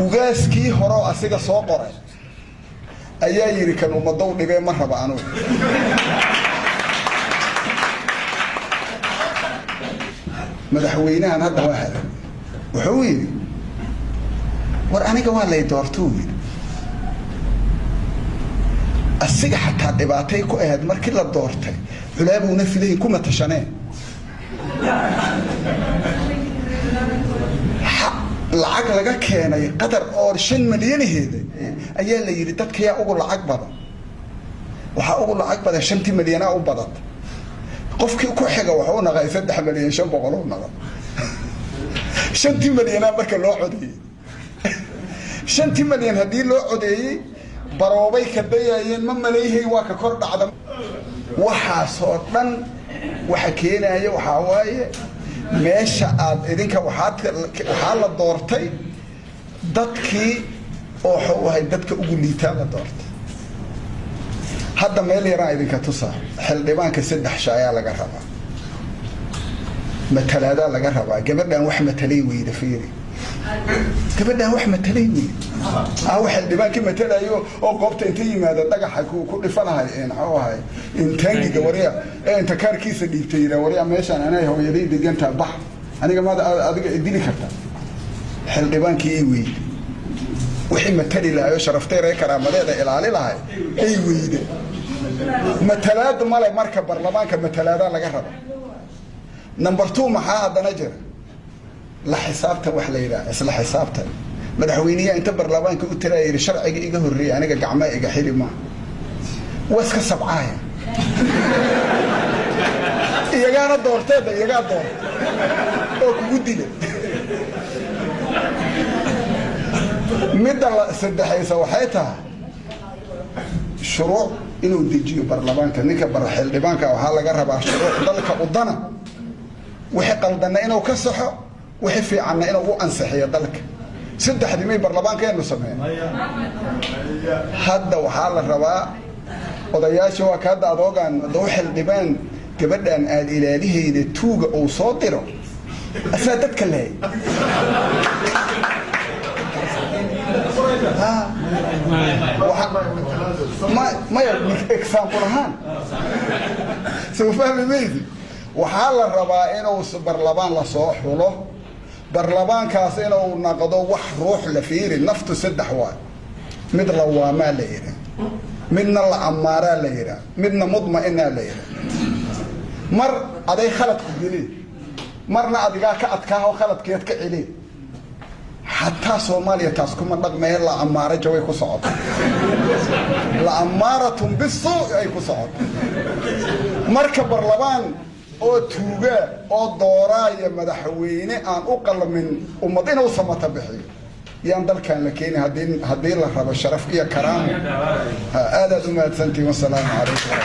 Ugaaskii horeo asiga soo qoray ayaa yidhi, "Kan ummadow dhibee, ma raba anugu." Madaxweynahan hadda waa haday, wuxuu yidhi, "War aniga waa lay doortuu," yidhi. Asiga xataa dhibaatay ku ahayd markii la doortay, culaabuuna filahin kuma tashaneen. Lacag laga keenay Qatar oo 5 malyanaheeda ayaa la yidhi, "Dadkayaa ugu lacag badan?" Waxaa ugu lacag badan shantii malyanaa u badata. Qofkii ku xiga waxuu naqay 3 milyan 500 u naqa. Shantii malyanaa marka loo codeeyey, shantii malyan haddii loo codeeyey, baroobay ka dayayeen, ma malayhay waa ka kor dhacda. Waxaasoo dhan waxa keenaya waxaa waaye meesha aad idinka waxaad waxaa la doortay dadkii oo waxuu ahay dadka ugu liitaa la doortay. Hadda meel yaraan idinka tusaa. Xildhibaanka saddex shaayaa laga rabaa, matalaadaa laga rabaa. Gabadhan wax matalay weyda, fiiri, gabadhan wax matalay weyda. Aw xildhibaankii matalayo oo goobta inta yimaada dhagaxa ku dhifanahay, muxuu ahay, intaangiga warya ee inta kaarkiisa dhiibtay yidhaa, "Warya, meeshaan anay hooyaday degantaa, bax, aniga maad adiga dili karta." Xildhibaankii ay weyde wixii matali lahay oo sharaftay ree karaamadeeda ilaali lahay ay weyde. Matalaad male. Marka baarlamaanka matalaadaa laga raba. Number two, maxaa haddana jira? La xisaabtan wax la yidhaha, isla xisaabtan. Madaxweyneyaa inta baarlamaanka u talaya yidhi, "Sharciga iga horreeyay aniga gacmaa iga xili maa." Waa iska sabcaaya, iyagaana doorteeda, iyagaa doorta oo kugu dila. Midda la saddexaysa waxay tahay shuruuc inuu dejiyo baarlamaanka. Ninka xildhibaanka waxaa laga rabaa shuruuc dalka udana, wixii qaldanna inuu ka saxo, wixii fiicanna inuu u ansixiyo dalka. Saddexdii may baarlamaankeenu sameyn. Hadda waxaa la rabaa odayaasha waa ka hadda adoogan hadduu xildhibaan gabadhan aad ilaalihayda tuuga uu soo diro, asaa dadka lahay. Maya, example ahaan soo fahmi maysi. Waxaa la rabaa inuu barlamaan lasoo xulo, barlamaankaas inuu naqdo wax ruux la fiiri. Naftu saddex waay: mid lawaamaa la yidhaah, midna la ammaaraa la yidhaah, midna mudma'inaa la yidhaah. Mar aday khaladku geli, marna adigaa ka adkaaho khaladkeed ka celi. Xataa Soomaaliya taas kuma dhaqmee, la ammaara jaway ku socota, la ammaaratun bisuu ay ku socota. Marka barlamaan oo tuuga oo dooraaya madaxweyne aan u qalmin ummad inuu samata bixiyo yaan dalkan la keeni haddii la rabo sharaf iyo karaamo. Aadaad u mahadsantihin. Wasalaamu calaykum.